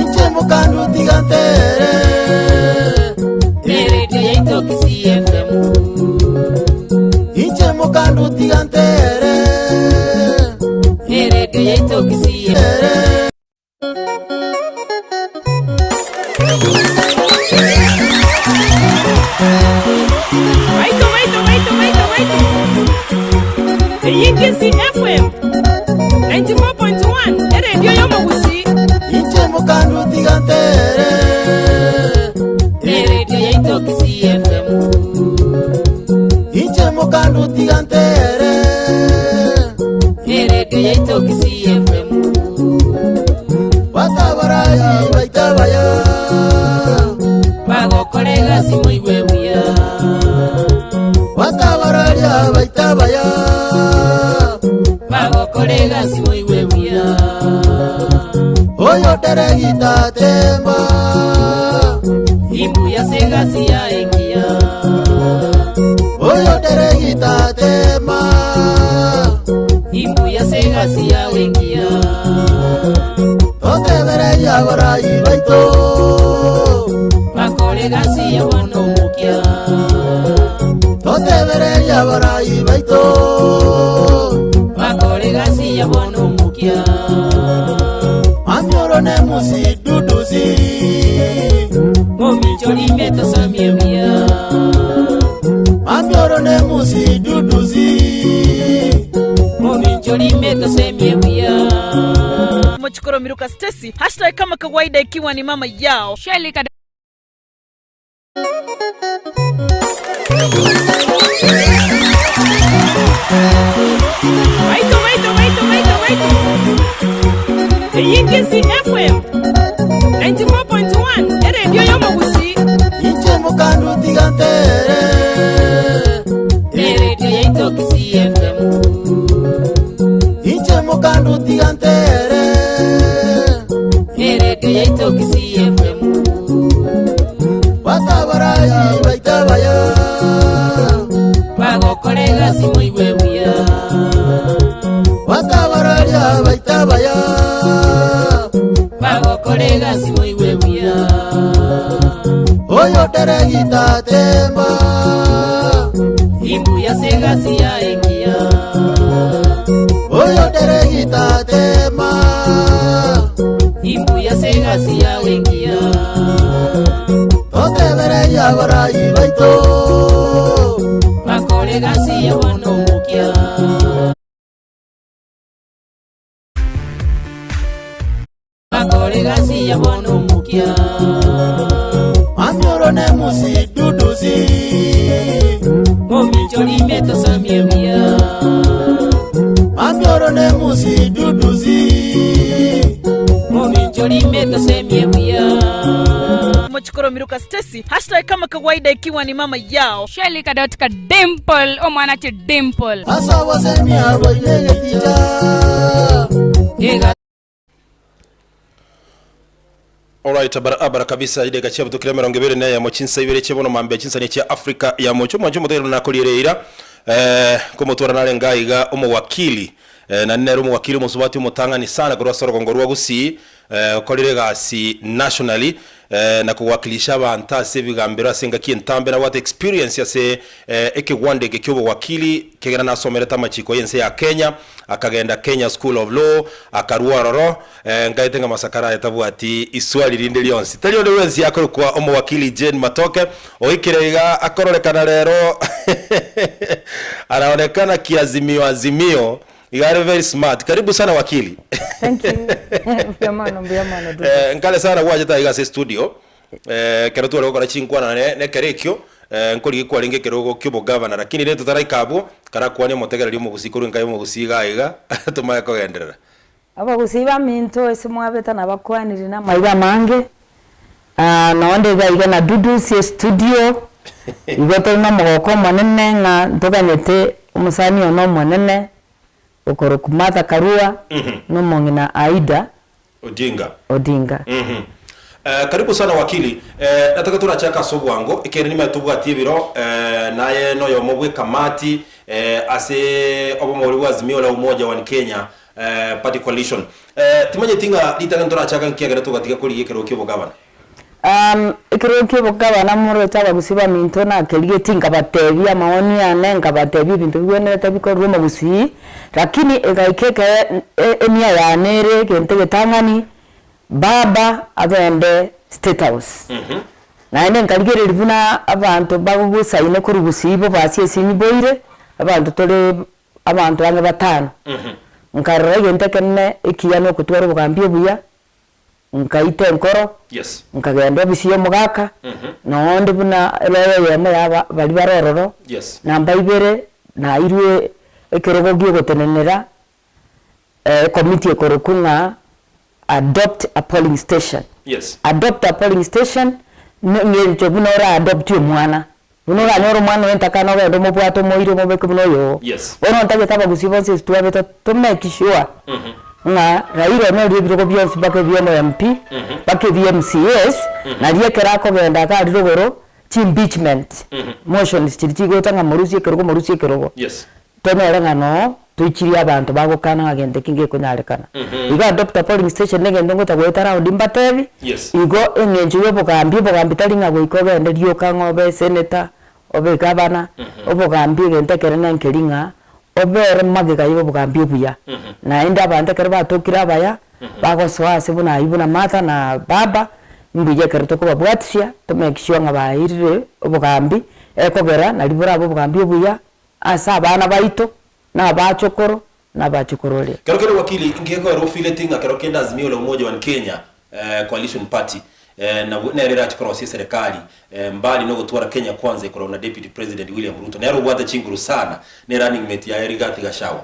Inche mokandu tiga ntere. Eredio yaito Kisii FM. Inche mokandu tiga ntere. Eredio yaito Kisii Ntere. Baito, baito, baito, baito, baito. Eyio Kisii FM 94.1 eredio y'omogusii. Inche mokandu tiga ntere. Eredio yaito Kisii FM. Inche mokandu tiga ntere. Eredio yaito Kisii FM. Batabarai baitabaya. Bagokora egasi moigwe buya. Batabararia baitabaya. Bagokora egasi moigwe buya. Oyo teregita temba. Imbuya ase egasi yaye engiya. Oyo teregita tema. Imbuya ase egasi yawe engiya. Totebereria abarai baito. Bakore egasi yabo nomokia. Totebereria abarai baito. Bakore egasi yabo nomokia. Mamioro ne musi dudusi. Momichori metosamie buya. Mamioro ne musi dudusi. Momichori metosemie buya. Mochikoro Miruka Stacy, hashtag kama kawaida ikiwa ni mama yao. Shelly Kada- Baito, baito, baito, baito, baito. Eyio Kisii FM 94.1 eredio y'omogusii. Inche mokandu tiga ntere. Eredio yaito Kisii FM. Inche mokandu tiga ntere. Eredio yaito Kisii FM. Batabarai baitabaya. Bagokora egasi moigwe buya. Batabararia baitabaya. Bagokora egasi moigwe buya. Oyo teregita temba. Imbuya ase egasi yaye engiya. Oyo teregita tema. Imbuya ase egasi yawe engiya. Totebereria abarai baito. Bakore egasi yabo nomokia. Bakore egasi yabo nomokia. Mamioro ne musi dudusi. Momichori metosamie buya. Mamioro ne musi dudusi. Momichori metosemie buya. Mochikoro Miruka Stacy, hashtag kama kawaida ikiwa ni mama yao. Shelly Kadotka Dimple omwana chi Dimple. Asa wasemia bainegeticha. Ega Alright, barabara kabisa ile gachia butukira 24 chinsa ibere chebono mambe chinsa ni chia Afrika ya mocho mwancho mutero nakoliereira eh kumutwara nale ngaiga omowakili eh, na nero omowakili omusubati omotang'ani sana korwa sorogongo rwa gusii eh, okorire gasi nationally eh, na kuwakilisha abantu ase ebigambero ase engaki entambe nabwate experience ase eh, ekegwanda eke kia obowakili kegera nasomerete amachiko ya ense ya Kenya akagenda Kenya School of Law akarwa ororo eh, nkaete ng'a masakara aye tabwati iswali rinde rionsi tari onde bwensi akorokwa omowakili Jane Matoke oikire iga akororekana rero anaonekana kiazimio azimio iga ari very smart karibu sana wakili Thank you. Mbuya mbuya mono Dudu. eh, nkare sana gwachete iga ase studio eh, kero tware gokora chinkwana ne nekero ekio eh, nkorigia kwarenge ekerogo kia obogavana lakini rero totaraika abwo karakwania omotegereri omogusii korwa enka ya omogusii iga iga tomanye kogenderera Abagusii baminto ase mwabete nabakwanire na amaiga amange ah, nonde iga iga na Dudu sie studio igo tori na omogoko omonene ng'a ntoganyete omosani one omonene okorokwa Martha Karua na omong'ina Aida Odinga Odinga. Mhm. Eh, karibu sana wakili eh, nataka turachaka ase obwango ekere nime tobwatie ebiro eh, naye noyomo bwa ekamati eh, ase obomori bwa Azimio la Umoja One Kenya. Party Coalition. Eh, timanyeti ng'a ritang'ani torachake nkiagera togatiga korigia ekerogo kia obogabana. Ekerogo kia obogabana moroche abagusii baminto nakerigetie nkabatebia amaoni ane, nkabatebia ebinto bigwenerete bikorwe omogusii, lakini egaika ekere enia yane ere egento egetang'ani, baba agende state house. Naende nkarigereria buna abanto bagogusaine korwa gusii bobasie esimi boire, abanto tore abanto ang'e batano. Nkarora egento ekenene ekiya na okotwara obogambi obuya, nkaita enkoro, Yes. nkagenda ofisi ya omogaka, nonde buna eloya eyemo ya aba baria bare ororo, Yes. namba ibere, nairwe ekerogo gia ogotenenera ekomiti ekorokwa ng'a adopt a polling station. Yes. Adopt a polling station, ne eng'encho buna ora adopt omwana, buna oranyore omwana oye ntakana ogende omobwate omoire omobeke buna oyoo. Yes. Bono ntagete abagusii bonsi ase twabete to make sure ng'a Raila noria ebirogo bionsi mpaka ebia omo MP, mpaka ebia MCAs, nario ekero akogenda iga aria rogoro, chi impeachment motions chiria chigocha ng'a morusie ekerogo morusie ekerogo. Yes. Tonyore ng'a noo toichirie abanto bagokana ng'a gento eki ngekonyarekana. Igo adopt a polling station na egento ngocha goeta round mbatebi, Yes. igo eng'encho ya obogambi, obogambi tari ng'a goika ogende rioka ng'a obe senator, obe gavana, obogambi egento ekenene nkeri ng'a obere magega ya obogambi obuya. Naende abanto ekero batokire abaya, bagosoa ase buna aywo buna Martha na baba, mbuya ekero tokobabwatisia, to make sure ng'a bairire obogambi, ekogera nari borabe obogambi obuya. Ase abana baito, na abachokoro, na abachokororia. Kero kende wakili ngekoera ofileti ng'a kero kende Azimio la Umoja One Kenya Coalition Party nabwo nere erache korosia eserekari mbali nogotwara Kenya Kwanza ekorwa na Deputy President William Ruto nere obwate chinguru sana ne running mate yaye Rigathi Gachagua.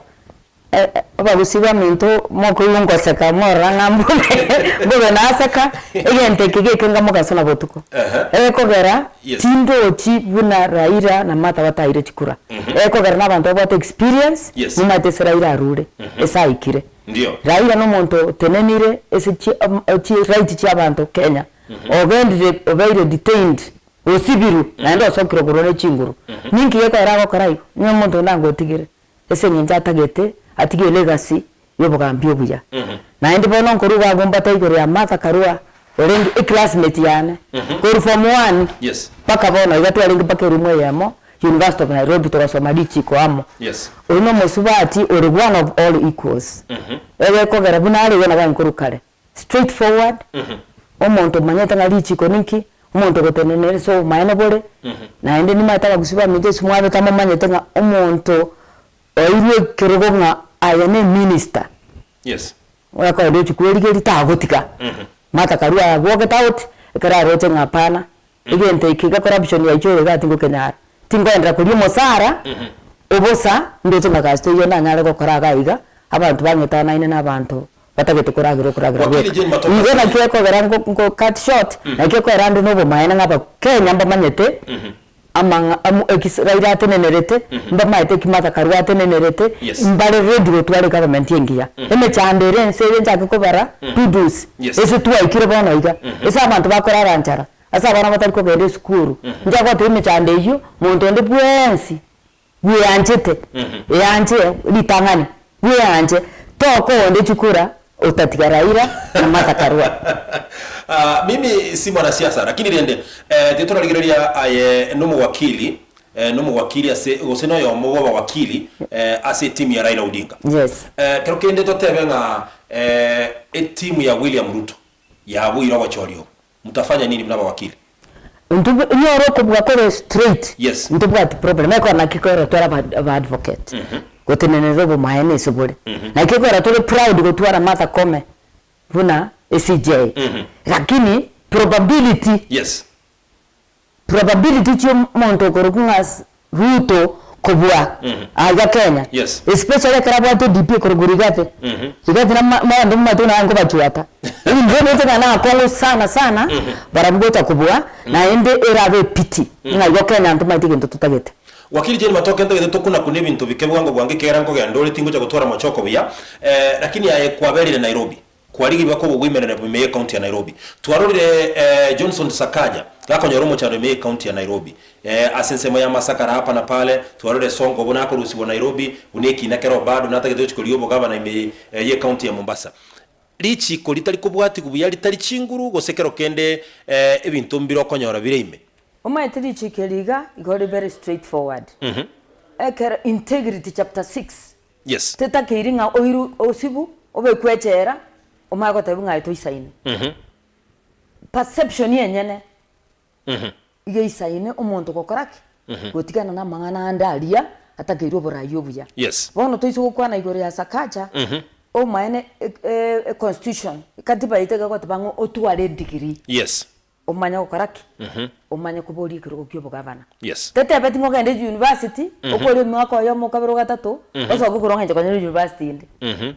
Abagusii baminto mokoigwa ngoseka morora ng'a mbobe mbobe naseka, egento eke gekenga mogaso na botuko. Egekogera Yes. tindochi buna Raila na Martha bataire chikura. Egekogera na abanto babwate experience, Yes. nimanyete ase Raila arure, ase aikire. Ndio. Raila na omonto otenenire ase chi chi right chia abanto Kenya, ogendire obeire detained, osibirwe, naende osokire korwa ne chinguru. Ninki gekogera agokora igo? Onye omonto onde angotigere. Ase eng'encho atagete atige elegasi y'obogambi obuya. Naende bono nkorwa iga agwo mbate igoro ya Martha Karua orenge eclassmate yane korwa form one Yes. mpaka bono iga twarenge mpaka eroom eyemo University of Nairobi togasoma richiko amo. Yes. Oyio na omosubati ore one of all equals. Egekogera buna are igo nabo aye kare. Straight forward, omonto omanyete ng'a richiko ninki, omonto ogotenenera ase obomaene bore, naende nimanyete abagusii baminto ase mwabete momanyete ng'a omonto oirwe ekerogo ng'a aye ne eminister, Yes. orakogenda ochie kwerigeria tagotiga, Martha Karua agwokete out, ekero aroche ng'a hapana, egento eke iga corruption yaichore igaa tingokenyara, tinkoenderera koria omosara, obosa, ndoche ng'a gasi teiyo ndanyare gokora iga iga, abanto bang'etanaine na abanto batagete koragera okoragera Wakili gweka. Jane Matoka Igo ase- naki ekogera nko nko cut short, naki ekogera ande na obomaene ng'a abakenya mbamanyete amang'a amo ekis Raila atenenerete, mbamaete eki Martha Karua atenenerete, Yes. mbare ready gotwara egovernment engiya. Emechando ere ense eye nchake kobara, tudusi, Yes. ase twaikire bono iga, ase abanto bakorara nchara, ase abana batari kogenda esukuru, nchake goteba emechando eywo, monto onde bwensi. Bweanchete, eanche ritang'ani, bweanche, tokoonde chikura otatiga Raila na Martha Karua. Ah, mimi si mwanasiasa lakini rende eh, tiga torarigereria aye nomowakili eh, nomowakili ase gose noyomo bwa abawakili eh, ase etimu ya Raila Odinga. Yes. Eh, kero kende totebe ng'a eh, etimu ya William Ruto yabuire obochori obo Mtafanya nini buna abawakili? Intwe inyore okobua kore straight, Yes. ntobwati problem, ekero naki kore tore aba aba advocate, gotenenera obomaene ase bore. Naki ekero tore proud gotwara Martha Koome buna eCJ, lakini probability. Yes. Probability chia omonto okorokwa ng'a Ruto kobua aiga Kenya, Yes. especially ekero abwate DP ekorokwa Rigathi, Rigathi na ma abanto mbamanyete buna nkobachuata, intwe ntoche ng'a nakong'u sana sana barabwo gocha kobua, naende erabe epity ng'a igo Kenya ntomanyeti egento totagete. Wakili Jane Matoke ntagete tokuna-kuna ebinto bike bwango bwango ekiagera nkogenda ore tingocha gotwara mochoko buya, lakini aye kwaberire Nairobi. Kwarigigwa kw'obogoimerania bw'ime y'ecounty ya Nairobi. Twarorire Johnson Sakaja Gakonyora omochando ime y'ecounty ya Nairobi. Eh, ase ensemo ya Masakara hapa na pale, twarore Sonko buna akorusigwa Nairobi, buna ekina kero bado natagete gochia koria obogabana ime y'ecounty ya Mombasa. Richiko ritari kobwatigwa buya ritari chinguru gose kero kende ebinto mbire okonyora bire ime. Omanyete richiko eri iga igo rire very straight forward. Ekero integrity chapter 6 Yes. tetakeiri ng'a oirwe osibu obekwe echela omanye gotebiwa ng'a aye toisaine. Perception enyene iga eisaine omonto gokora ki? Gotigana na amang'ana ande aria atakeirwe oborai obuya. Yes. Bono toise gokwana igoro ya Sakaja, omaene econstitution, ekatiba yaito iga egoteba ng'a otware edegree. Yes. Omanye gokora ki? Omanye koboria ekerogo kia obogavana. Yes. Tetebeti ng'a ogende university, okore omwaka oyomo, okabere, ogatato, osoke korwa ng'a inche konyora university ende.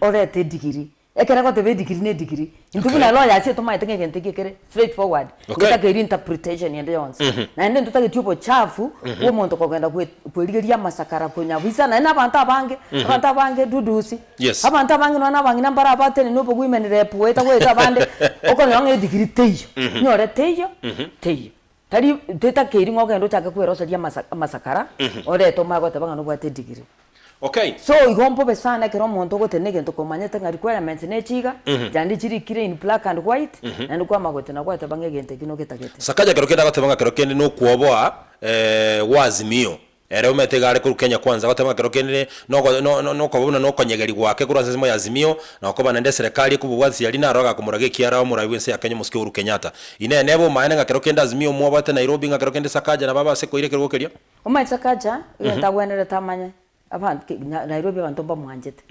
Orete edegree. Ekero egoteba edegree ne edegree. Intwe buna lawyers etomanyete ng'a egento eke kere straight forward. Okay. Getakeiri interpretation ende yonsi. Naende ntotageti obochafu bwa omonto kogenda gwe kwerigeria amasakara konyabisa naende na abanto abange, abanto abange dudusi. Yes. Abanto abange nonya na abang'ina mbare abatenene obowomen rep goeta goeta abande, okonyora ng'a edegree teiyo, nyore teiyo, teiyo. Tari tetakeiri ng'a ogende ochake kweroseria amasa amasakara, orete omanye goteba ng'a nobwate edegree. Okay. So igo mbobe sana ekero omonto ogotenena egento komanyete ng'a requirements nechi iga, naende chirikire in black and white, naende kwamanya gotena gwateba ng'a egento eki nogetagete. Sakaja kero kende agoteba ng'a kero kende nokwoboa gwa Azimio, ere omanyete iga are korwa Kenya Kwanza, agoteba ng'a kero kende noko no no nokoba buna nokonyegeria gwake korwa ase ensemo ya Azimio, na okoba naende eserekari ekobobwatisia aria naro agakomoraga ekiara omorai bw'ense ya Kenya omosike Uhuru Kenyatta. Inee nebe omaene ng'a kero kende Azimio mwobwate Nairobi ng'a kero kende Sakaja nabo abase koira ekerogo keria? Omanyete Sakaja, egento agwenerete amanye, abanto ki Nairobi abanto mbamwanchete,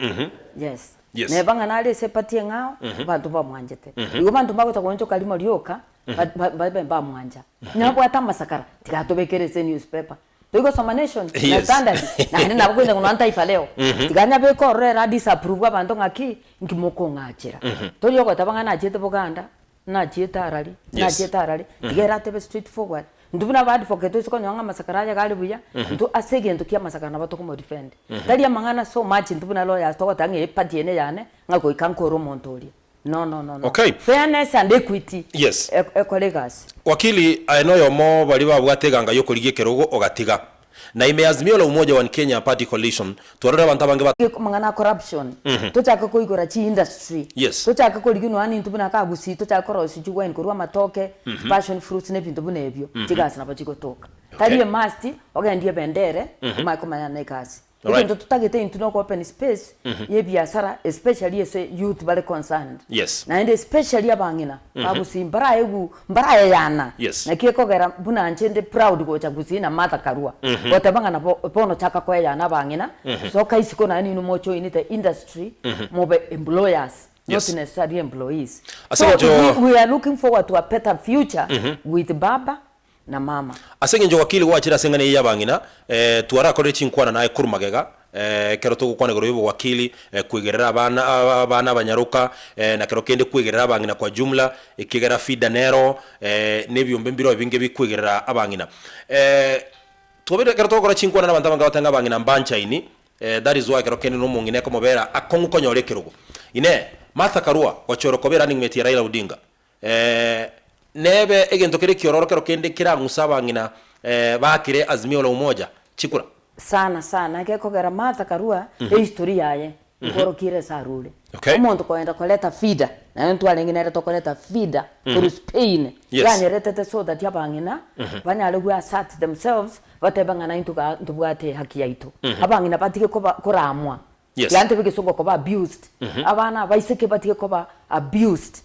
yes. Yes. Neba ng'a nare ase eparty eng'ao, abanto mbamwanchete. Igo abanto mbagocha goonchoka rimo rioka, ba- ba- babe mbamwancha. Nabwate amasakara, tiga atobekere ase enewspaper. Toigosoma Nation, na Yes. Standard, naende nabo koenda ng'a nonya Taifa Leo. Tiga nyabeke ororo ere adisapprove abanto ng'aki, nki mokong'achera. Tori ogoteba ng'a nachiete Boganda, Nachiete arari, Yes. nachiete arari, tiga ere atebe straight forward. Intwe buna aba advocate toise konyora ng'a amasakara aye iga are buya, intwe ase egento kia amasakara nabo tokomodefend. Tari amang'ana so much intwe buna lawyers togoteba ng'a eparty eye neyane, ng'a goika nkore omonto oria. No no no no. Okay. Fairness and equity Yes. ekore egasi. Wakili, aye noyomo baria babwate eganga y'okorigia ekerogo ogatiga. Na ime ya Azimio la Umoja One Kenya Party Coalition, twarorire abanto abange ba. Amang'ana a corruption, tochake koigora chi industry, Yes. tochake korigia nonya nintwe buna akagusii tochake korosia chi wine korwa amatoke, passion fruits na ebinto buna ebio, chigasi nabo chigotoka. Tari emust ogendie ebendere omanye komanyana na egasi. Alright. Egento totagete intwe na okopen space ya ebiasara especially ase youth bare concerned. Yes. Naende especially abang'ina ba Gusii mbaraegwu mbarayeyana. Yes. Naki ekogera buna inche nde proud gocha Gusii na Martha Karua. Goteba ng'a nabo bono chaka koeyana abang'ina, soka isiko naende inwe mojoinete the industry mobe employers Yes. not necessarily employees. Ase So eng'encho- we, we are looking forward to a better future with Baba na mama. Ase engencho wakili gwachire ase eng'ana eye y'abang'ina, twarakorire chinkwana naye korwa magega, ekero togokwana igoro y'obowakili, kwegerera abana abana abanyaroka, na kero kende kwegerera abang'ina kwa jumla, ekiagera FIDA nero, na ebiombe mbireo ebinge bikwegerera abang'ina. Twabeire ekero togokora chinkwana nabanto abange bagoteba ng'a abang'ina mbanchaini, that is why ekero kende na omong'ina ekomobera akong'u konyora ekerogo. Inee! Martha Karua gochorwa koba erunning mate ya Raila Odinga, Nebe egento kere ekiororo kero kende kerang'use abang'ina baakire Azimio la Umoja chikura. Sana sana gekogera Martha Karua ehistory yaye nkworokia ase arure. Okay. Omonto kogenda koreta FIDA naende ntwarenge nere tokoreta FIDA korwa Spain Yes. yanyeretete so that abang'ina banyare gwe assert themselves batebe ng'a naintwe igaa ntobwate ehaki yaito. Abang'ina batige koba koramwa Yes. Tiga ntebe egesongo koba abused, abana abaiseke batige koba abused,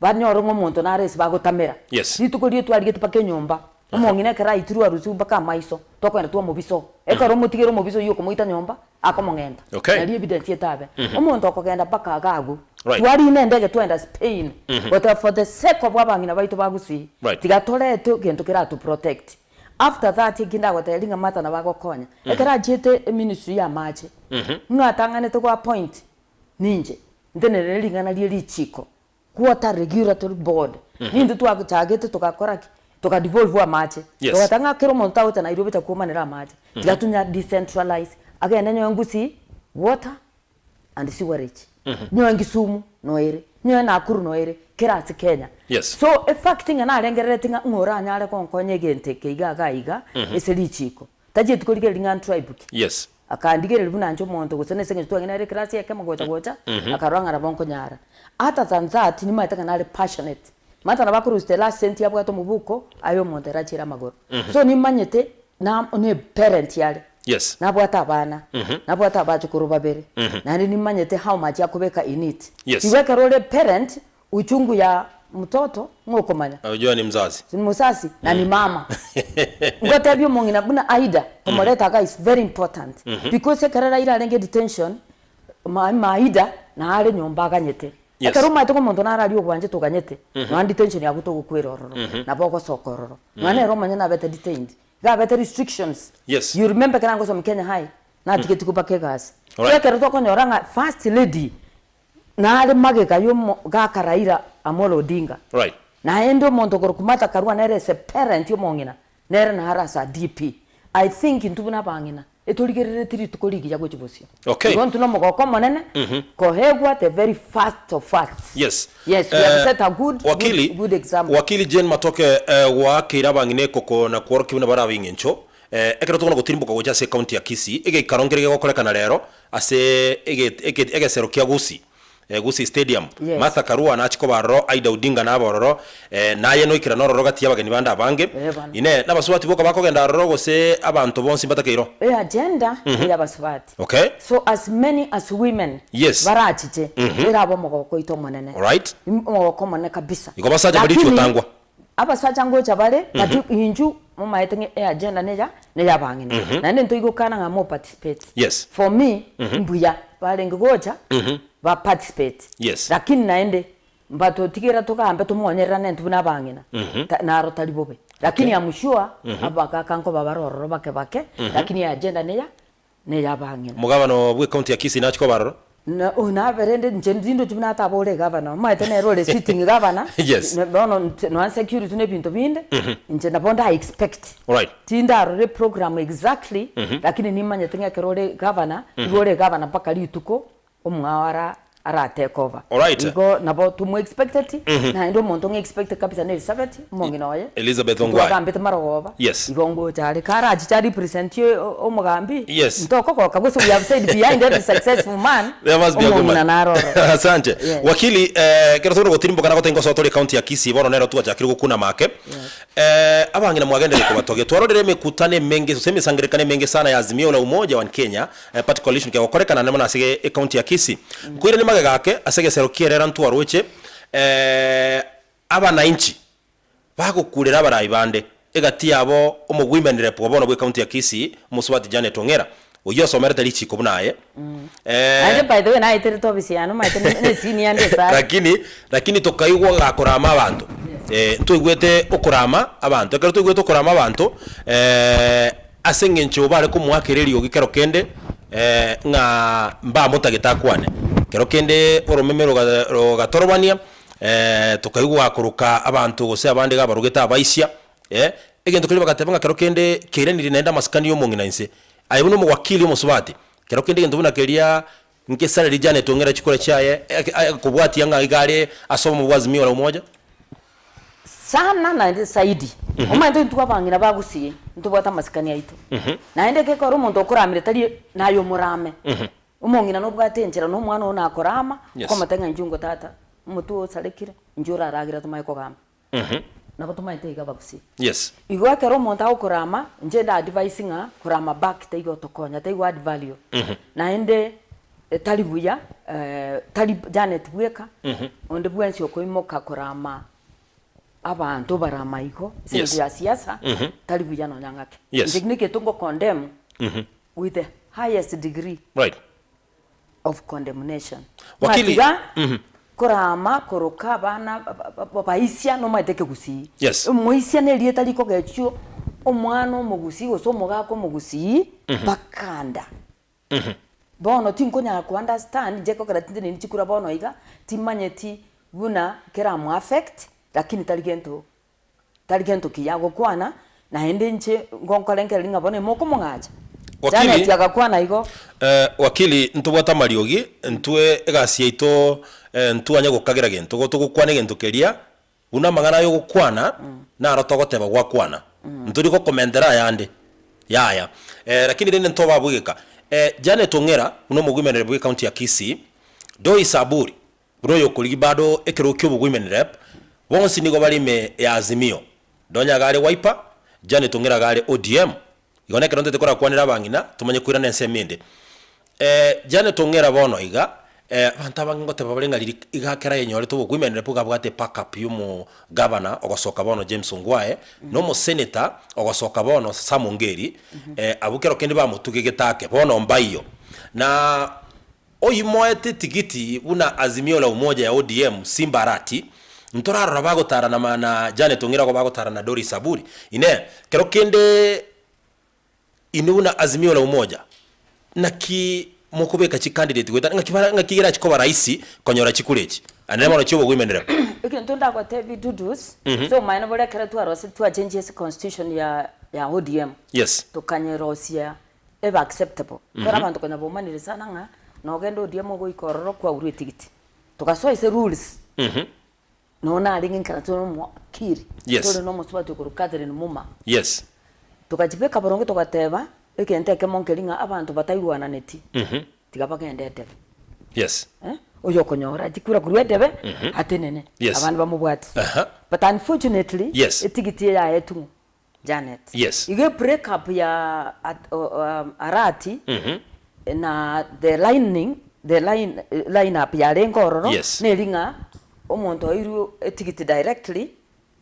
banyore ng'a omonto nare ase bagotamera. Yes. Rituko riria twarigetie mpaka enyomba, omong'ina ekero aitirwe arusiwe mpaka amaiso, tokogenda twamobisa oo. Ekero omotigere omobisa oyio okomoita nyomba, akomong'enta. Okay. Nario evidence etabe. Omonto okogenda mpaka iga agwo, Right. twarina endege twaenda Spain, goteba for the sake of abang'ina baito ba Gusii, Right. tiga torete egento keratu protect. After that eki ndagotebi ng'a Martha nabo agokonya, ekero achiete eministry ya amache, ng'a atang'anete go appoint ninche, ntenenere ring'ana rie richiko, Water Regulatory Board, nintwe twachagete togakora ki? Toka devolve amache, Yes. togoteba ng'a kera omonto agocha Nairobi acha kwomanera amache, tiga tonya decentralize, agende nyowe Gusii, water and sewerage, nyowe Kisumu noere, nyowe Nakuru noere. kera ase Kenya. Yes. So efact ng'a narengerereti ng'a ng'a oranyare gonkonya egento eke iga iga iga ase richiko. Tachieti korigereria ng'a ntribe ki. Yes. Akandigereria buna inche omonto gose nase eng'encho twang'ina ere eclass ekemo gocha gocha, akarora ng'a nabo nkonyara. Other than that, nimanyete ng'a nare passionate. Omanyete nabo akorusia the last cent abwate omobuko, aye omonto ere achiere amagoro. So nimanyete na ne parent are. Yes. Nabwate abana, nabwate abachukuru babere, naende nimanyete how much akobeka in it. Yes. Igo ekero ore parent, uchungu ya mtoto ng'o okomanya? Unajua ni mzazi. Si ni mosasi na ni mama. Ngotebia omong'ina buna Aida komoreta iga is very important because ekero Raila arenge detention ma ma Aida nare nyomba aganyete. Yes. Ekero omanyete ng'a omonto nare aria ogwanchete oganyete, nonya detention yago togokwera ororo, nabo ogosoka ororo. Nonya nere omonyene abete detained, iga abete restrictions. Yes. You remember ekero nagosoma Kenya High, natigetigwe mpaka egasi. So Alright. ekero tokonyora ng'a first lady Nare magega y'omogaka Raila Amolo Odinga. Right. Naende omonto okorokwa Martha Karua nere ase parent y'omong'ina nere nare ase a DP. I think intwe buna abang'ina etorigerereti rituko rigiya gochia bosio. Okay. Igo intwe nomogoko omonene kohegwa the very first of firsts. Yes. Yes, we have set a good, Wakili, good, good example. Wakili Jane Matoke eh, gwakeire abang'ina ekoko na kworokia buna bare ab'eng'encho. Eh, ekero tokona gotirimboka gocha ase ecounty ya Kisii, egeikaro nkere gegokorekana rero ase ege ege egesero kia Gusii, eh, Gusii Stadium. Yes. Martha Karua nachie koba aroro, Aida Odinga nabe ororo, eh, naye noikera nororo gati y'abageni bande abange. Eh, bana. Inee, nabasubati boka bakogenda aroro gose abanto bonsi mbatakeire oo? E agenda ya abasubati. Okay. So as many as women Yes. barachiche erabe omogoko oito omonene. Alright. Omogoko omonene kabisa. Igo basacha mbari Lakini, chigotangwa. Abasacha ngocha bare, but inchu momaete ng'a eagenda neya neyabang'ina. Naende ntoigokana ng'a mo participate. Yes. For me, mbuya barenge gocha, ba participate. Yes. Lakini naende, mbatotigera togambe tomonyererane intwe buna abang'ina, ta naro tari bobe. Lakini am sure, abagaka nkoba bare ororo bake bake, lakini eagenda neya neyabang'ina. Omogabana bw'ecounty ya Kisii nachie koba aroro. Na oyo nabe rende inche ndindochi buna atabore egavana, omanyete nere ore sitting gavana, Yes. ne bono nche nonya security na ebinto binde, inche nabo nda expect. Alright. Tindarora eprogram exactly, lakini nimanyete ng'a ekero ore gavana, igo ore gavana mpaka rituko omwao ara ara take over. Alright. Igo nabo tomo expecteti, naende omonto ng'a expect kabisa na Elizabeth, omong'ina oye. Elizabeth Ongwae. Twagambete marogoba. Yes. Igo ngocha are karachiche a represent omogambi. Yes. Ntokogoka gose we have said behind every successful man, There must be a good omong'ina man. naro ororo. Asante. Yes. Wakili, eh, kero tore gotirimboka na gotenga osoa tore county ya Kisii bono nero twachakire gokuna make. Eh, abang'ina mwagenderere kobatogia. Twarorire emekutano emenge gose emesangererekano emenge sana ya Azimio la Umoja One Kenya eh, Party Coalition kegokorekana naende mono ase ge- ecounty ya Kisii. Nkoiranie magega ake ase egesero ki'erera ntwaroche eh, abanainchi bagokurera abarai bande, egati yabo omowomen rep o bono bw'ecounty ya Kisii, omosubati Janet Ong'era, oyio osomerete richiko buna aye. Naende by the way naeterete ofisi yane omanyete ne esini yande esare. Lakini lakini tokaigwa gakorama abanto eh, ntwaigwete okorama abanto, ekero twaigwete okorama abanto ase eng'encho bare komoakera eriogi kero kende ng'a mbamotagete akwane, kero kende oromeme roga rogatorobania tokaigwa gakoroka abanto gose abande iga abarogete abaisia, egento keria bagateba ng'a kero kende keiranirie naende amasikani ya omong'ina inse. Aye buna omowakili omosubati, kero kende egento buna keria ngesareri Janet Ong'era chikura chiaye kobwatia ng'a iga are ase obomo bwa Azimio la Umoja. Sana naende zaidi, omanyete intwe abang'ina ba Gusii ntobwate amasikani aito, naende gekogera omonto okoramire tari naye omorame. Omong'ina nobwate enchera na omwana oo nakorama, Yes. okomotebia ng'a inchuo ngo tata, omotwe oo osarekire, inchuo oraragere tomanye kogamba. Nabo tomanyete iga abagusii. Yes. Igo ekero omonto agokorama, inche nda advise ng'a korama back taigo otokonya, taigo add value. Naende tari buya, tari Janet bweka, onde bwensi okoimoka korama abanto obarama igo, ase Yes. eng'encho ya siasa, tari buya nonya ng'ake. Yes. Inche negento ngo condemn with the highest degree Right. of condemnation. Wakili- Ng'a tiga korama koroka abana baisia nomaete ekegusii. Yes. Omoisia na erieta rikogechio omwana omogusii gose omogaka omogusii bakanda. Bono tinkonyara ko understand inche ekogera tinde nini chikura bono iga, timanyeti buna keramo affect lakini tari gento Tari gento kiya gokwana, naende inche ngonkorengereria ng'a bono imokomong'acha. Wakili, Janet agakwana igo. Eh, wakili, ntobwate amariogi, ntwe egasi yaito eh, ntwanye gokagera gento, igo togokwana egento keria, buna amang'ana aya ogokwana, naro togoteba gwakwana. Ntori gokomentera ayande, yaya. Eh, lakini rende ntobe abwo egeka. Eh, Janet Ong'era, buna omoguimenere bwe ecounty ya Kisii, Doris Aburi, buna oyokorigia bado ekerogo kia oboguimen rep, bonsi nigo bare ime ya Azimio. Donya iga are Wiper, Janet Ong'era iga are ODM. Igo nekero ntete korakwanera abang'ina, tomanye koirana ensemo ende. Janet Ong'era bono iga, abanto abange ngoteba bare ng'a riria iga ekero ayenyorete oboguimen rep iga abwate ebackup ya omogavana ogosoka bono James Ongwae, na omosenator ogosoka bono Sam Ongeri, abwo kero kende bamotugegete ake, bono mbaiyo. Na Oimoete tigiti buna Azimio la Umoja ya ODM Simba Arati, ntorarora bagotarana ma na Janet Ong'ira igo bagotarana na Doris Aburi. Inee, kero kende inwe buna Azimio la Umoja naki mokobeka chicandidate goetana ng'aki bara ng'aki erachi koba rahisi konyora chikura echi? Naende bono chi'obogoimenera. Egento ndagotebie Dudus, ase obomaene bore ekero twaroseti twachenchia ase constitution ya ya ODM, Yes. tokanyerosia ebe acceptable. Ekero abanto konya bomanire sana ng'a nogende ODM ogoika ororo kwaurwa etigiti. Togasoa ase rules, nonya narenge nkaranse na omowakili, Yes. tore na omosubati okorokwa Catherine Muma. Yes. Tokachibeka boronge togateba, egento ekemo nkeri ng'a abanto bataigwananeti, tiga bagende edebe. Yes. Eh, oyo okonyora chikura korwa edebe, atenene, Yes. abande bamobwati. Aha. But unfortunately, Yes. etigiti eye yaetwe ng'o? Janet. Yes. Igo ebreak up ya at, um, Arati na the lining, the line, line up yarenge ororo Yes. neri ng'a omonto oirwe etigiti directly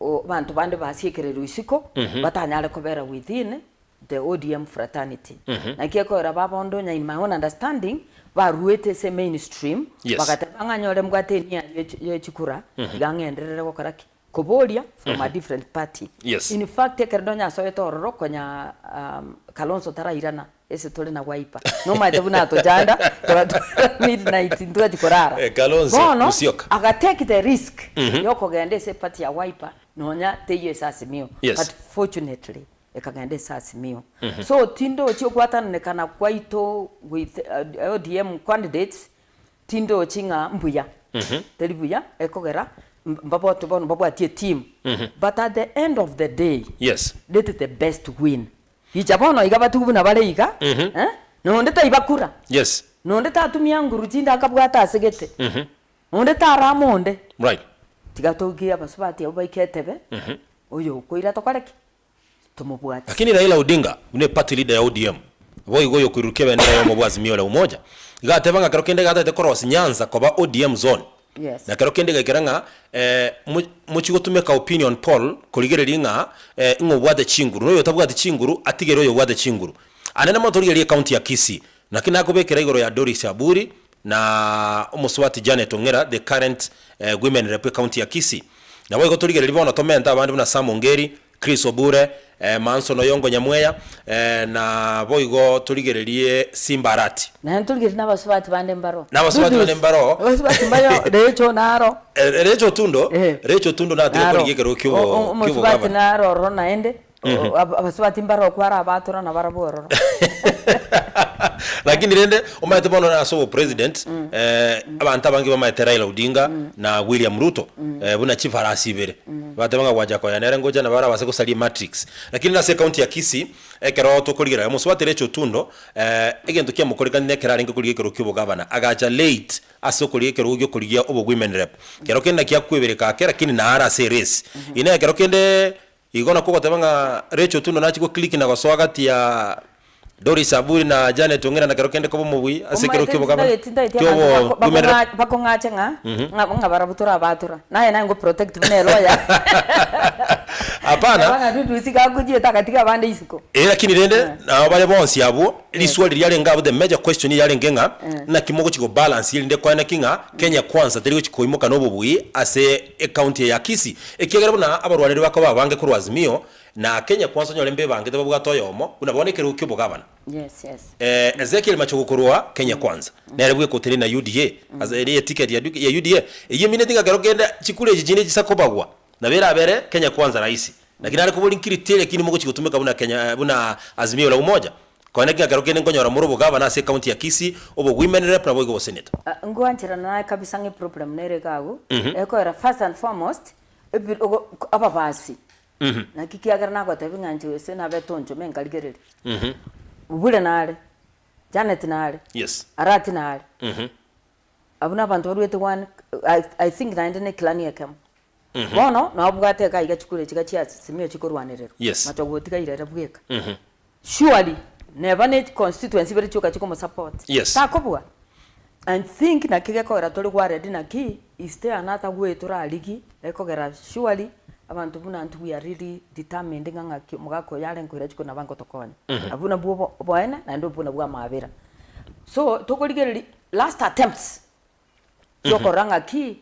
o abanto bande basiekererwe isiko batanyare kobera within the ODM fraternity. Naki ekoera baba onde onya in my own understanding baruete ase mainstream Yes. bagateba ng'a nyore mbwate enia ye chikura tiga ng'enderere gokora ki? Koboria from a different party. Yes. In fact ekero nonya asoete ororo konya um, Kalonzo tarairana ase tore na Wiper. Nomaete buna atochanda togatwara midnight ntwachia korara. Eh, Kalonzo Bono Musyoka. aga take the risk yokogenda ase eparty ya Wiper nonya teiyo ase Azimio. Yes. But fortunately ekagenda ase Azimio. So tindochi okwatananekana kwaito with uh, ODM candidates Tindochi ng'a mbuya, teri buya, ekogera mbabote bono mbabwatie etimu, but at the end of the day, Yes. let the best win. Gicha bono iga batugu buna bare iga, eh, nonde taibakura, Yes. nonde tatumia nguru chinde akabwata ase gete, nonde tarama onde. Right. Tiga togie abasubati abwo baike etebe, oyo okoira tokore ki? Tomobwate. Lakini Raila Odinga buna eparty leader ya ODM boigo oyokoirurukia ebendera yomo bwa Azimio la Umoja iga ateba ng'a kero kende iga atagete korosia Nyanza koba ODM zone Yes. na kero kende igaikera ng'a eh, mo- mochi gotumeka opinion poll korigereria ng'a eh, ng'a obwate chinguru na oyotabwati chinguru atigere oyobwate chinguru. Anene mono torigererie ecounty ya Kisii naki nakobekera igoro ya Doris Aburi na omosubati Janet Ong'era the current eh, women rep ecounty ya Kisii. Naboigo torigererie bono tomente abande buna Sam Ongeri, Chris Obure, Manson Oyongo Nyamweya, na boigo torigererie Simba Arati. Naende torigererie nabasubati bande mbaro. Nabasubati bande mbaro. Abasubati mbayo Rachel naro. Rachel Otundo, Eh. Rachel Otundo natire Naro. korigia ekerogo kiobo O- o- Omosubati kiobogavana. naro ororo naende, o- abasubati mbaro okwara abatora na barabwo ororo. Lakini rende omanyete bono ase obopresident abanto abange bamaete Raila Odinga na William Ruto buna chifarasi ibere bateba ng'a Wajackoyah nere ngocha nabo arabase gosaria ematrix. Lakini nase ecounty ya Kisii ekero tokorigereria omosubati Rachel Otundo egento kiamokorekanire nekero arenge korigia ekerogo kia obogavana agacha late ase okorigia ekerogo giokorigia obowomen rep. Kero kende naki akwebereka ake lakini naro ase erace. Inee ekero kende Igo nakwo ogoteba ng'a Rachel Otundo nachie go click na gosoa gati ya Doris Aburi na Janet Ong'era na kero kende koba omobui ase ekero Omanyete ki'obogabana ntintageti ntageti kiobo abanto bako- women rep. bakong'a bakong'ache ng'a ng'a ng'a barabwo torabatora. Naye naye ngo protect buna eloya. Hapana. Teba ng'a Dudusi gakochiete agatiga abande isiko. Eh lakini rende nabo bare bonsi abwo riswali riarenge abwo the major question yarenge ng'a naki mogochi go balance erinde koene ki ng'a Kenya kwanza teri gochi koimoka na obobui ase ecounty eye ya Kisii ekiagera buna abarwaneri bakoba abange korwa Azimio na Kenya kwanza onyore mbebangete babwate oyomo buna bono ekerogo kia obogabana Yes, yes. Eh, Ezekiel Machogu korwa Kenya Kwanza nere bweka otenene na UDA ase ere eticket ya ya UDA eyio emineti ng'a kero kende chikura echi chinde chisa kobagwa nabo erabere Kenya Kwanza rahisi lakini nare kobori nkiri ti lakini mogochi gotumeka buna Kenya buna Azimio la Umoja. Konya naki ekero kende nkonyora more obogavana ase ecounty ya Kisii, obo women rep nabo igo obosenator. Ngoancherana naye kabisa ng'a eproblem nere iga agwo, ekoera first and foremost, ebi ogo ababasi, naki kiagera nagotebia ng'a inche gose nabete onchome nkarigereria, Obure nare, Janet nare, Yes. Arati nare, abwo na abanto baruete one I I think naende na eclan ekemo. Bono nobwate iga iga chikura echi iga chia Simiyu chikorwanererwa, Yes. machogu otigaire ere bweka. Surely neba ne constituency ibere chioka chikomosupport, Yes. takobua. And think naki gekogera tore worried naki is there another way torarigie ekogera surely abanto buna intwe we are really determined ng'a ng'aki omogaka oyo are nkoira chikura nabo agotokonya. Abwo nabwo obo oboene naende obwo nabwo amabera. So tokorigereria last attempts Tokorora ng'aki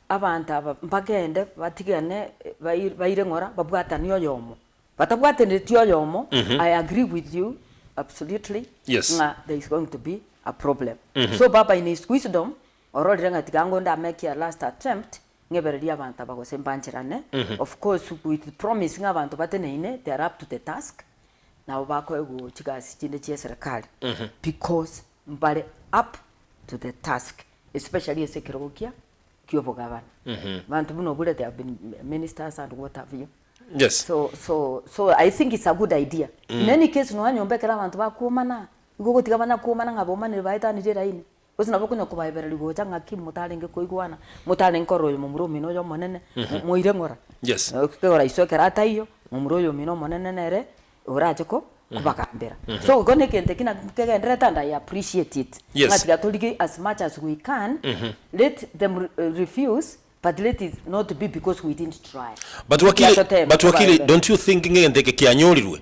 abanto aba mbagende batigane baire ng'ora babwatanie oyomo. Batabwatanereti oyomo, I agree with you absolutely Yes. ng'a there is going to be a problem. So baba in his wisdom, ororire ng'a tiga ango ndameke a last attempt, ng'ebererie abanto aba gose mbancherane, of course with promise ng'a abanto bateneine they are up to the task, nabo bakoegwa chigasi chinde chia eserekari because mbare up to the task especially ase ekerogo kia kiobogabana. Abanto buna Obure they have been ministers and what have you. Yes. So so so I think it's a good idea. In any case nonya nyomba ekero abanto bakwomana, igo ogotiga banya kwomana ng'a bomanire baetanirie eraini, gose nabo okonya kobaebereria gocha ng'aki motarenge koigwana, motarenge korora oyo momura omino oyo omonene, moire ng'ora. Yes. Ekero iso ekero ataiyo, momura oyo omino omonene nere orache ko kobagambera. So igo na egento eki naki kegendererete and I appreciate it. Yes. Ng'a tiga torigie as much as we can, let them refuse but let it not be because we didn't try. But wakili, Tiga toteme but wakili, tobaebere. don't you think ng'egento eke kianyorirwe?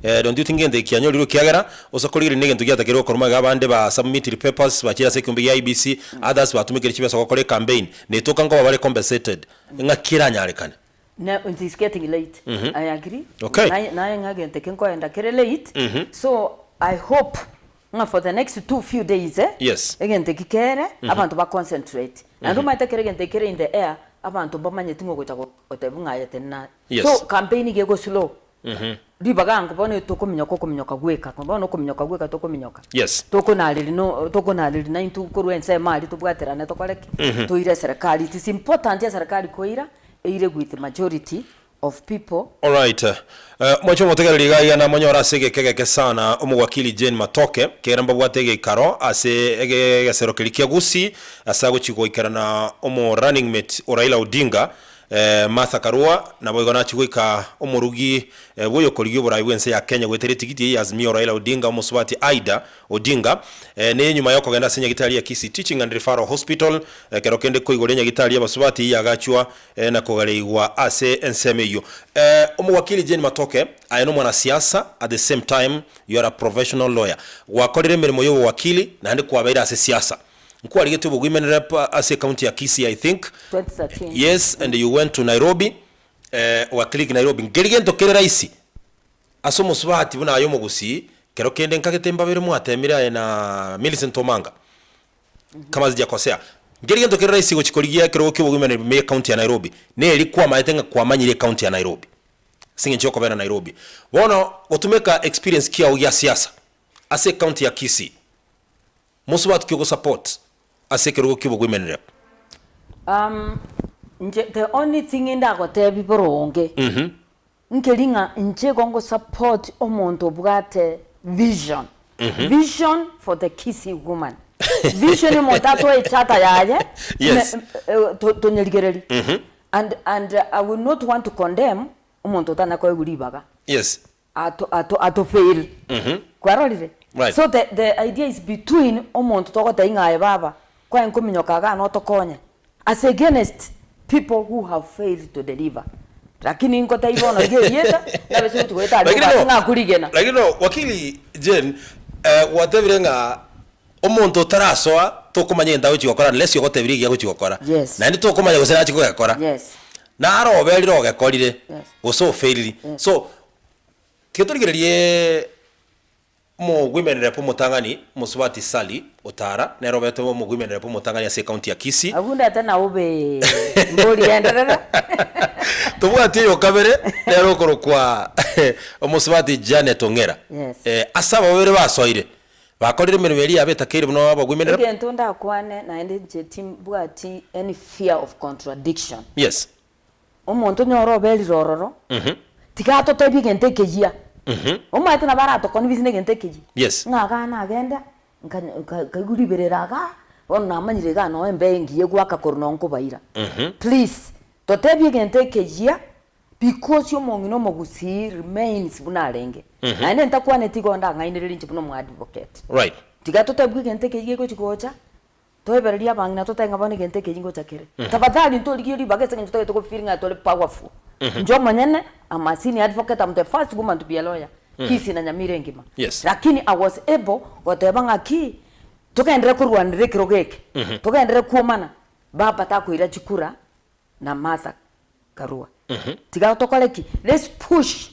Eh, don't you think ng'egento eke kianyorirwe ekiagera ose korigereria negento giatakeire gokorwa magega abande ba submitiri papers bachire ase ekeombe gia IEBC, others batumekire chibesa gokora ecampaign, netoka nkoba bare compensated, ng'aki eranyarekane? Na it is getting late I agree Okay. naye naye ng'a egento eke nkoenda kere late so I hope ng'a for the next two few days eh, Yes. egento eki kere abanto ba concentrate naende omanyete ekero egento eki kere in the air abanto mbamanyeti ng'a ogocha gotebiwa ng'a aye tenena Yes. so campaign iga ego slow ribaga ango bono tokominyoka okominyoka gweka bono okominyoka gweka tokominyoka Yes. tokonareri no tokonareri naintwe korwa ensemo aria tobwaterane tokore ki toire eserekari it is important eserekari koira Eire with majority of people. Alright. Eh, mwache omotegereri iga iga namonyore ase egeka egeke sana omowakili Jane Matoke, kera mbabwate egeikaro ase egesero keria kia Gusii ase agochi goikerana omo running mate o Raila Odinga eh, Martha Karua naboigo nachi goika omorugi eh, bwoyokorigia oborai bwense ya Kenya goetera etigiti eye ya Azimio Raila Odinga omosubati Ida Odinga neye nyuma yokogenda ase nyagitari ya Kisii Teaching and Referral Hospital ekero kende koigoria nyagitari y'abasubati yagachwa na kogareigwa ase ensemo eyio. Omowakili Jane Matoke, aye nomwanasiasa at the same time you are a professional lawyer. Gwakorire emeremo y'obowakili naende kwabeire ase siasa. Nkwarigetie obowomen rep ase ecounty ya Kisii I think. 2013. Yes and you went to Nairobi, ogaclick Nairobi. Nkeri gento kere rahisi Ase omosubati buna aye omogusii, kero kende nkagete mbabere mwatemire aye na Millicent Omanga, kama sijakosea. Nkeri gento kere rahisi gochia korigia ekerogo kia obogima ime ye county ya Nairobi, neri kwamaete ng'a kwamanyire ecounty ya Nairobi, ase eng'encho yokobera Nairobi. Bono gotumeka experience kiao gia siasa ase ecounty ya Kisii, mosubati ki ogosupport ase ekerogo kia obogima? Inche the only thing ndagotebi boronge, Nkeri ng'a inche igo ngo support omonto obwate vision, vision for the Kisii woman, vision omonto atoe echata yaye Yes. tonyerigererie and and I will not want to condemn omonto otana koegwa ribaga Yes. ato ato ato fail kwarorire? Right. So the the idea is between omonto togotebia ng'a aye baba kwaye nkominyoka igaa notokonye As against people who have failed to deliver. Lakini nkotebia bono iga erieta, nabe gochi goeta aria Lakini obwate no, ng'a akurigena. lakini no, wakili Jane, eh, gwatebire ng'a omonto otarasoa tokomanya egento agochi gokora unless ogotebirie egiya agochi gokora. Yes. Naende tokomanya gose nachi kogekora. Yes. Naro oberire ogekorire, Yes. gose ofailiri. Yes. So, tiga torigererie. Omowomen rep omotang'ani, Mosubati Sally Otara, nere obete omowomen rep omotang'ani ase ecounty ya Kisii. Abwo ndate naobe mbori genderera. Tobwati oyokabere nere okorokwa Omosubati Janet Ong'era. Yes. Ase aba babere basoire, bakorire emeremo eria yabo etakeire buna abawomen rep. Egento ndakwane naende inche timbwati any fear of contradiction. Yes. Omonto onye ore oberire ororo, tiga atotebie egento ekeyia. Omanyete nabo aratoconvince na egento ekeyia. Yes. Ng'a igaa nagenda, nka- nka- nkaigwa riberera igaa, bono namanyire igaa noo embeo engiya egoaka korwa noo nkobaira. Please, totebie egento ekeyia, because omong'ina omogusii remains buna arenge. Naende ntakwaneti igo ndang'ainererie inche buna omoadvocate. Right. Tiga totebwe egento ekeyia gegochi gocha, Toebererie abang'ina totae ng'a bono egento eke ngocha kere. Tafadhali ntorigie ribaga ase eng'encho totagete go feel ng'a tore powerful. Inche omonyene am a senior advocate, am the first woman to be a lawyer Kisii na Nyamira engima. Yes. Lakini I was able goteba ng'a ki, togenderere korwanera ekerogo eke, togenderere kwomana, baba takoira chikura na Martha Karua. Tiga tokore ki? Let's push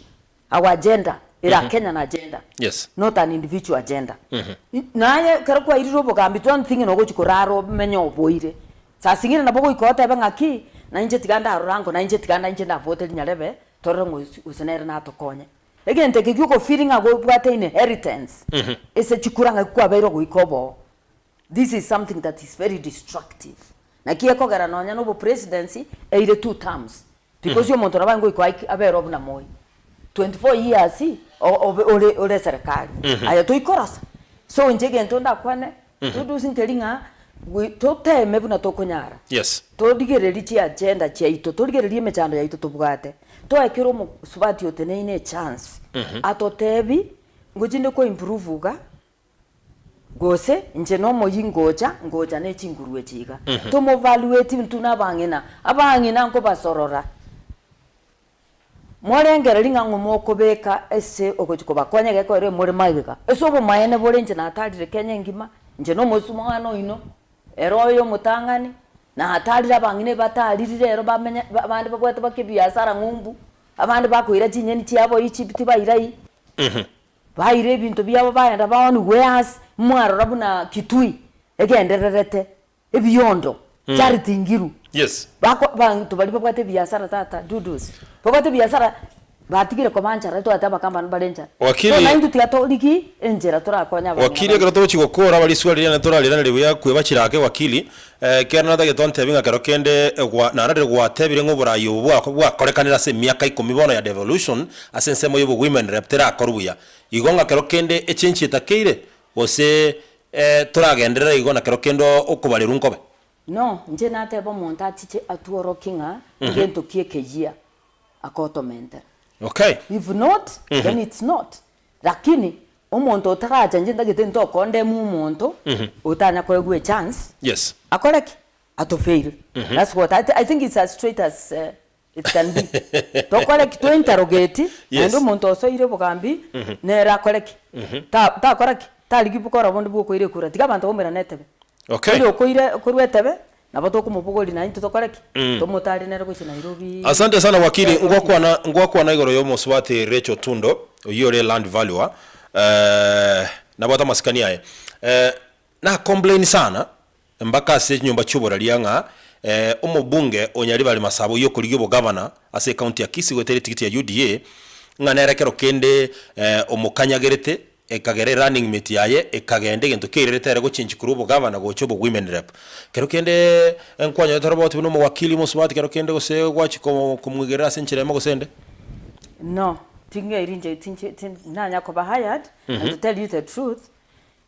our agenda ere a Kenyan agenda Yes. not an individual agenda. Naye ekero kwairire obogambi don't think nogochi korara omenye oboire. Saa zingine nabo ogoika otebe ng'aki nainche tiga ndarora ango nainche tiga nainche ndavote rinyarebe torore ng'a gose nere natokonye. Egento eke gia ogofeel ng'a gobwate inheritance ase chikura ng'aki kwabeire ogoika oboo. This is something that is very destructive. Naki ekogera nonya na obopresidency eire two terms because omonto nabo aye goika aike abere buna moi 24 years obe ore ore eserekari aye toikorosa. So inche egento ndakwane todusi nkeri ng'a we toteme buna tokonyara Yes. torigererie chiagenda chiaito torigererie emechando yaito tobwate toe kera omosubati oteneine echance atotebi ngochinde ko improve iga. Gose inche nomoyia ngocha, ngocha ne chinguru echi iga. Tomovalueti intwe nabang'ina, abang'ina nkobasorora. Morengererie ng'a ng'o mokobeka ase ogochia kobakonya gekoera more magega. Ase obomaene bore inche natarire Kenya engima, inche nomosumwana oino, ere oyo omotang'ani, natarire abang'ina ebatariri rero bamenye abande babwate bake ebiasara ng'umbu, abande bakoira chinyeni chiabo Egypt baira ii. Baira ebinto biabo bagenda baonigwe ase mwarora buna Kitui egendererete, ebiondo, Charity Ngilu. Yes. Bako abanto baria babwate ebiasara tata Dudus, babwate ebiasara batigire koba nchara tobwate abakambani bare nchara. Wakili- So naintwe tiga torigie enchera torakonye abang'ina Wakili baito. ekero togochia gokora aba risuba riria naende torariraneri buya kweba chirake wakili, ekero natagete ontebie ng'a kero kende gwa nararire gwatebire ng'a oborai obo bwako bwakorekanire ase emiaka ikomi bono ya devolution, ase ensemo ya obowomen rep terakorwa buya. Igo ng'a kero kende echenchi etakeire, gose toragenderere igo na kero kende okobarerwa nkobe. No, inche nateba omonto achiche atworokie ng'a egento ki ekeyia akotomentera. Okay. If not, then it's not. Lakini omonto otaracha inche ntagete ntokondemwa omonto otanya koegwa echance Yes. akore ki? Atofail. That's what I, I think it's as straight as it can be. Tokore ki? To interrogate Yes. naende omonto osoire obogambi nere akore ki? Ta- takora ki? Tarigi bokora bonde bwa okoira ekura. Tiga abanto baumerane etebe. Okay. Oyo okoira korwa etebe, nabo tokomobogoria naintwe tokore ki? Tomotare nere gochia Nairobi. Asante sana wakili, ngwakwana ngwakwana igoro ya omosubati Rachel Tundo oyio ore land valuer eh, nabwate amasikani aye eh, na complain sana mpaka ase chinyomba chioboraria ng'a eh, omobunge o Nyaribari Masaba oyio okorigia obogavana ase ecounty ya Kisii goetera etigiti ya UDA ng'a nere kero kende eh, omokanyagerete Ekagera erunning mate yaye ekagenda egento keirerete ere gochenchi korwa obogavana gocha obowomen rep. Kero kende nkwanyorete roboti buna omowakili omosubati kero kende gose gwachia komwegerera ase enchera emo gose ende? No, ting'eiri inche tinche tin nanya koba hired, and to tell you the truth,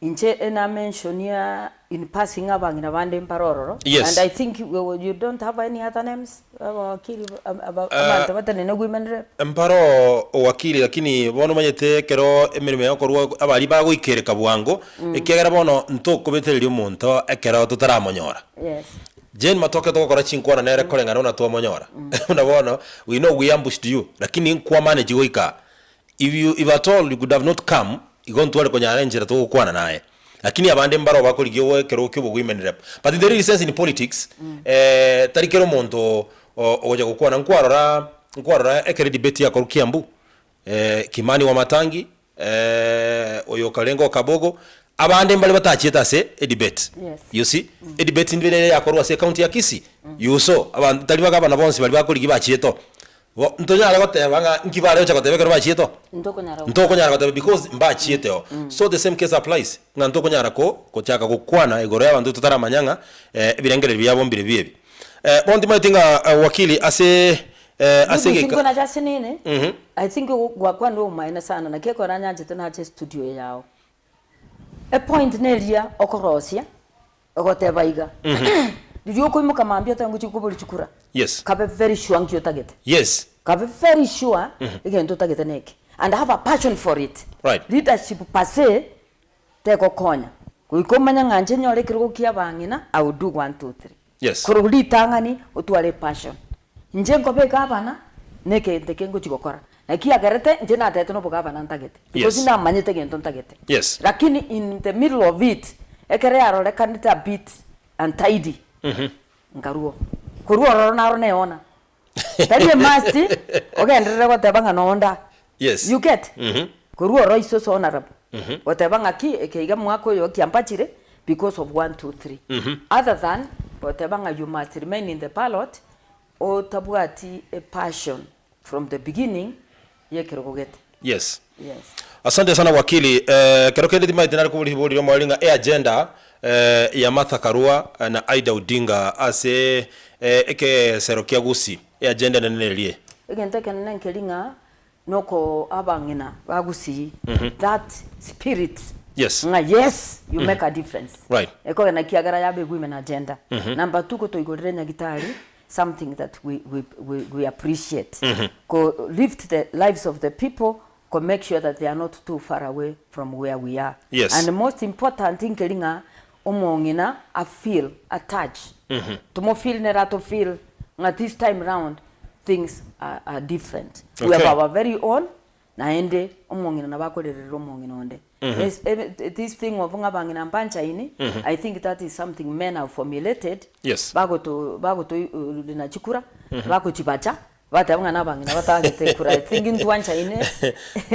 inche enamentionia in passing abang'ina bande mbare ororo, Yes. and I think you you don't have any other names, abawakili abanto batenene women rep. Mparo owakili lakini bono omanyete ekero emeremo yakorwa abaria bagoikereka bwango, ekiagera bono ntokobetereria omonto ekero totaramonyora. Yes. Jane Matoke togokora chinkwana nere koreng'ana buna twamonyora. Buna bono we know we ambushed you lakini nkwamanage goika aa. If you if at all you could have not come, igo ntware konyara enchera togokwana naye. Lakini abande mbaro bakorigia obo ekero kia obowomen rep. But in the real sense in politics, tari kera omonto ogocha gokwana. Nkwarora nkwarora ekero edebate yakorwa Kiambu, Kimani Wamatangi. Oyo okarenge o Kabogo, abande mbare batachiete ase edebate. Yes. You see, edebate ndire ere yakorwa ase ecounty ya Kisii, you saw, abanto tari bagabana bonsi baria bakorigia bachiete oo. Bo ntonyare goteba ng'a nki bare gocha goteba ekero bachiete oo? Ntokonyara Ntokonyara goteba because mbachiete oo. So the same case applies, ng'a ntokonyara ko gochaka gokwana igoro ya abanto totaramanya ng'a ebirengererio biabo mbire ebi. Bono timanyeti ng'a wakili ase ase Ruby egeka sinkona just nini I think gwakwanire obomaene sana naki ekero nanyanchete nache estudio eye yao. Epoint neria okorosia ogoteba iga riria okoimoka mambia otebe ngochia koboria chikura Yes. kabe very sure nki otagete. Yes. Kabe very sure egento otagete neke and have a passion for it. Right. Leadership per se tegokonya goika omanye ng'a inche nyore ekerogo kia abang'ina I will do one two three. Yes. Korwa ritang'ani otware epassion. Inche nkobeka abana na egento eke ngochia gokora. Naki agerete inche natete na obogavana ntagete. Because Yes. namanyete egento ntagete. Yes. Lakini in the middle of it, ekero yarorekanete a bit untidy, nkarua oo. Korwa ororo naro neona. Tari emust ogenderere goteba ng'a nonda. Yes. You get? Korwa oro iso ase honourable. Goteba ng'a ki eke iga mwaka oyo kiambachire because of one two three. Other than goteba ng'a you must remain in the ballot otabwati a passion from the beginning yekerogo gete. Yes. Yes. Asante sana wakili. Eh, kero kende timaete nare kobori ribori riomo ng'a eagenda eh, ya Martha Karua eh, na Ida Odinga ase eh, ekesero kia Gusii eagenda enene nerie. Egento ekenene nkeri ng'a noko abang'ina ba Gusii that spirit Yes. ng'a yes you make a difference. Right. Ekogera ekiagera yaba women agenda. Number two gotoigorera nyagitari something that we, we, we, we appreciate. Ko lift the lives of the people ko make sure that they are not too far away from where we are. Yes. And most important nkeri ng'a omong'ina a feel attached. Tomo feel nere ato feel ng'a this time round things are, are different. We Okay. have our very own naende omong'ina nabo akorerera omong'ina onde. Es- eh, this thing of ng'a abang'ina mbanchaini, I think that is something men have formulated Yes. bagoto bagoto rina chikura bagochibacha bateba ng'a na abang'ina batagete ekura. I think ntwanchaine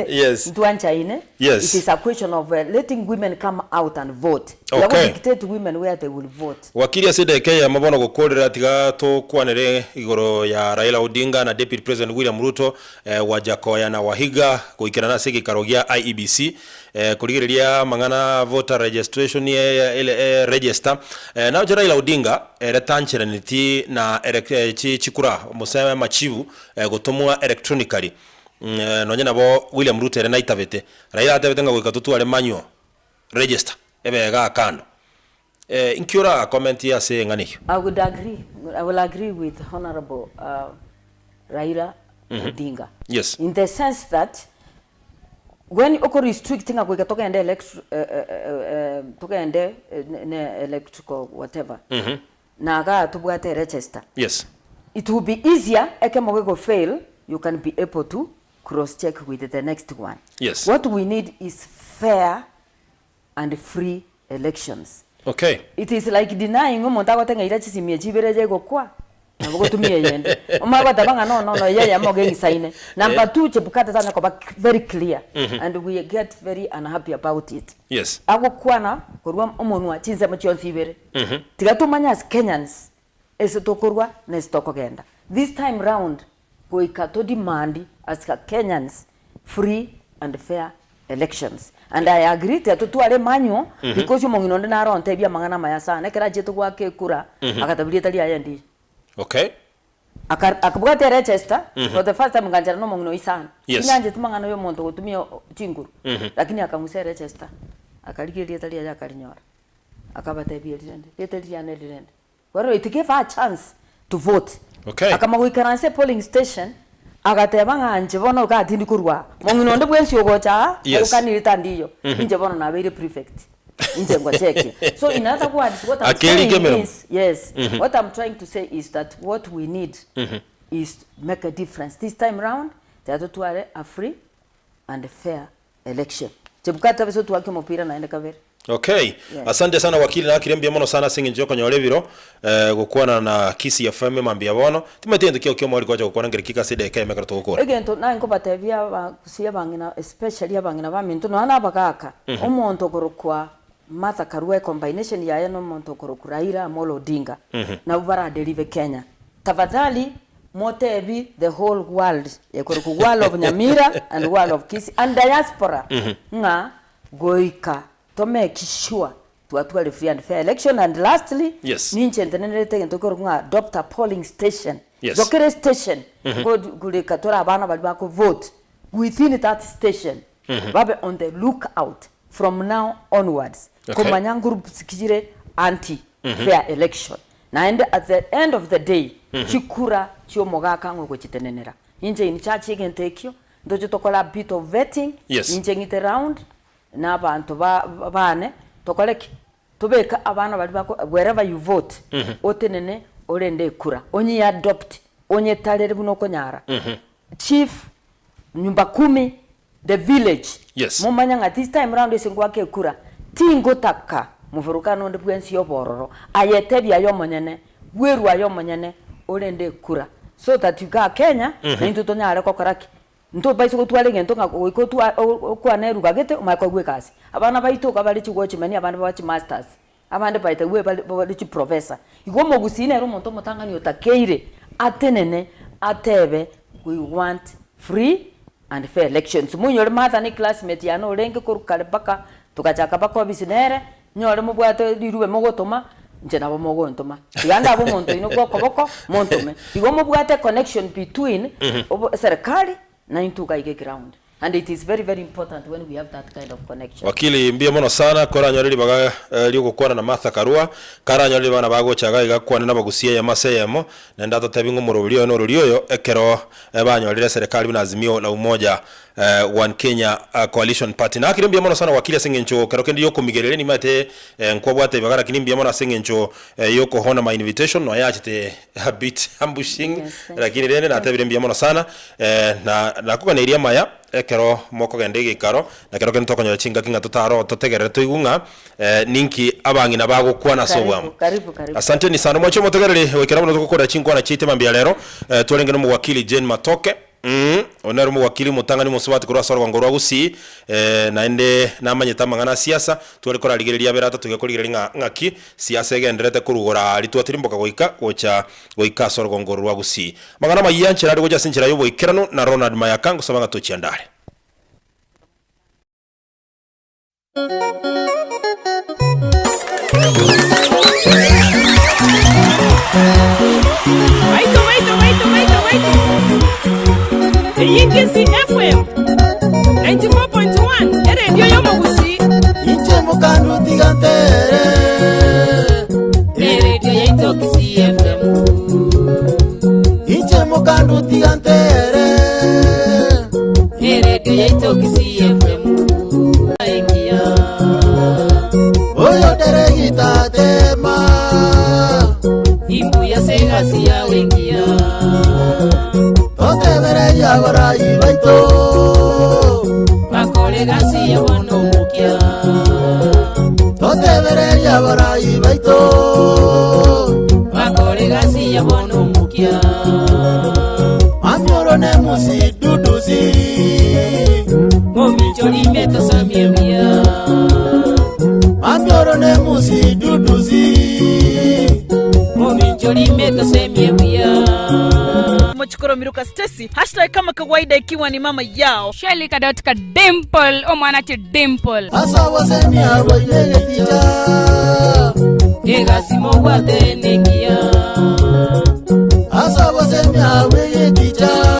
Yes. ntwanchaine Yes. it is a question of letting women come out and vote. Okay. We dictate women where they will vote. Wakili ase edageka eyemo bono gokorera tiga tokwanere igoro ya Raila Odinga na Deputy President William Ruto eh, Wajakoya na Wahiga goikerana ase egeikaro gia IEBC eh, korigereria amang'ana voter registration eh, ele, eh, register eh, naoche Raila Odinga ere tancheraneti na elec, eh, chi, chikura mose amachibu eh, gotomwa electronically mm, eh, nonye nabo William Ruto ere naitabete Raila atebete ng'a goika totware manual register ebe igaa kando eh, inki ora comment ase eng'ana eyio? I would agree, I will agree with Honorable uh, Raila Odinga. Yes. In the sense that when oko restrict ng'a goika togende elect eh, eh, eh, togende eh, ne- ne electrical whatever na igaa tobwate register Yes. it will be easier ekemo gego fail you can be able to cross check with the next one. Yes. What we need is fair and free elections. Okay. It is like denying omonto agoteng'eira chisimia chibere eche egokwa nabo gotumia eyende omanye goteba ng'a no no no eye eyemo iga eng'isaine. Number two Chebukati tanya koba very clear and we get very unhappy about it. Yes. Agokwana korwa omonwa chinsemo chionsi ibere. Tiga tomanye as Kenyans ase tokorwa na ase tokogenda. This time round goika to demand as Kenyans free and fair elections. And I agree tiga totware manual because omong'ina onde naro ontebia amang'ana amaya sana ekero achiete goaka ekura agatebi rieta riaye ndiyo. Okay. Aka akabwata eregister for the first time nganchera na omong'ina oyio sana. Yes. Tinyancheti mang'ana ya omonto ogotumia chinguru lakini akang'usa eregister akarigia erieta riaye akarinyora akabatebia rirende rieta riane rirende. Bono it gave her a chance to vote. Okay. Akama goikaransa ase polling station agateba ng'a inche bono iga tindi korwa aa. Mong'ina onde bwensi ogocha aa, Yes. ogokanire tandiyo. Inche bono nabeire prefect. Inche ngochekia. So in other words, what I'm Akerike saying emeremo. is, yes, what I'm trying to say is that what we need is make a difference. This time round, tiga totware a free and fair election. Chebukati abase otwake omopira naende kabere. Okay, asante sana wakili nakire mbuya mono sana ase eng'encho yokonyora ebiro eh, gokwana na Kisii FM mambia bono. Timanyeti egento kiao kiomori gocha gokwana nkere kika ase edageka eyemo ekero togokora. Egento naye nkobatebia abagusii abang'ina especially abang'ina baminto nonya na abagaka, omonto okorokwa Martha Karua ecombination yaye na omonto okorokwa Raila Amolo Odinga, nabwo baradelive Kenya. Tafadhali motebi the whole world ekorokwa world of Nyamira and world of Kisii and diaspora ng'a Goika to make sure twatware free and fair election and lastly Yes. ninche ntenenerete egento kekorokwa ng'a adopt a polling station. Yes. Tokere station korika tore abana baria bako vote within that station babe on the look out from now onwards Okay. komanya groups ki chire anti fair election naende at the end of the day chikura chiomogaka ng'a ogochitenenera. Inche in charge egento ekio Ntoche tokore a bit of vetting, Yes. inche ng'ite round, na abanto ba bane, tokore ki? Tobeke abana baria bako wherever you vote, otenene orende ekura, onye adopt, onyetarere buna okonyara. Chief, nyumba kumi, the village, Yes. momanye ng'a this time round ase ngoaka ekura, tingotaka moforokano onde bwensi obororo, aye tebia aye omonyene, bwerwe aye omonyene, orende ekura so that igaa Kenya naintwe tonyare gokora ki? Ntobaisa gotwara egento ng'a goika otwa okwane eruga gete omanye koigwa egasi. Abana baito iga bare chiwatchman abande ba chimasters, abande by the way bare bare chiprofessor. Igo omogusii nere omonto omotang'ani otakeire atenene atebe we want free and fair elections. Moinyore Martha ne classmate yane orenge korwa kare mpaka togachaka mpaka ofisi nere, Nyore mobwate rirube mogotoma, inche nabo mogontoma. Tiga ndabe omonto oino bwa okoboko, montome. Igo mobwate connection between obo eserekari na intwe iga iga eground. And it is very very important when we have that kind of connection. Wakili mbuya mono sana koranyore ribaga riogokwana na Martha Karua, karanyore ribaga nabo agocha iga iga akwane nabagusia eyemo ase eyemo, naende atotebi ng'a omoroberi oyo norori oyo ekero banyorire eserekari buna Azimio la Umoja One Kenya Coalition Party. Nakire mbuya mono sana wakili ase eng'encho kero kende yokomigereria nimaete nkwabwate ribaga lakini mbuya mono ase eng'encho yokohona my invitation nonya yachete a bit ambushing Yes, thank lakini rende natebire mbuya mono sana na nakoganeirie amaya ekero mokogenda egeikaro na kero kende tokonyora chingaki ng'a totaro totegerere toigwe ng'a ninki abang'ina bagokwana ase Karibu, obwamo. karibu, karibu. Asanteni sana mwache omotegereri goikera bono togokorera chinkwana chiaito mambia rero twarenge na omowakili Jane Matoke. Oyo nere omowakili omotang'ani omosubati korwa ase orogongo rwa Gusii, naende namanyete amang'ana a siasa, tware korarigereria abere atato iga korigereria ng'a ng'aki siasa egendererete korwa igoro aa ritwatirimboka goika gocha goika ase orogongo oro rwa Gusii. Amang'ana amayia nchera are gocha ase enchera y'oboikeranu na Ronald Mayaka ngosaba ng'a tochiande are. Baito, baito, baito, baito, baito. Eyio Kisii FM 94.1 eredio y'omogusii. Inche mokandu tiga ntere. Eredio yaito Kisii FM. Inche mokandu tiga ntere. Eredio yaito Kisii FM. Engiya. Oyo deregita tema. Imbuya segasi yawe engiya. Totebereria abarai baito. Bakore gasi yabo nomokia. Totebereria abarai baito. Bakore gasi yabo nomokia. Mamioro ne musi dudusi. Momichori meto samie buya. Mamioro ne musi dudusi. Momichori meto semie buya. Mochikoro Miruka Stacy hashtag kama kawaida ikiwa ni mama yao Shelly Kadotka Dimple omwana chi Dimple. Asa wasemia wainegeticha.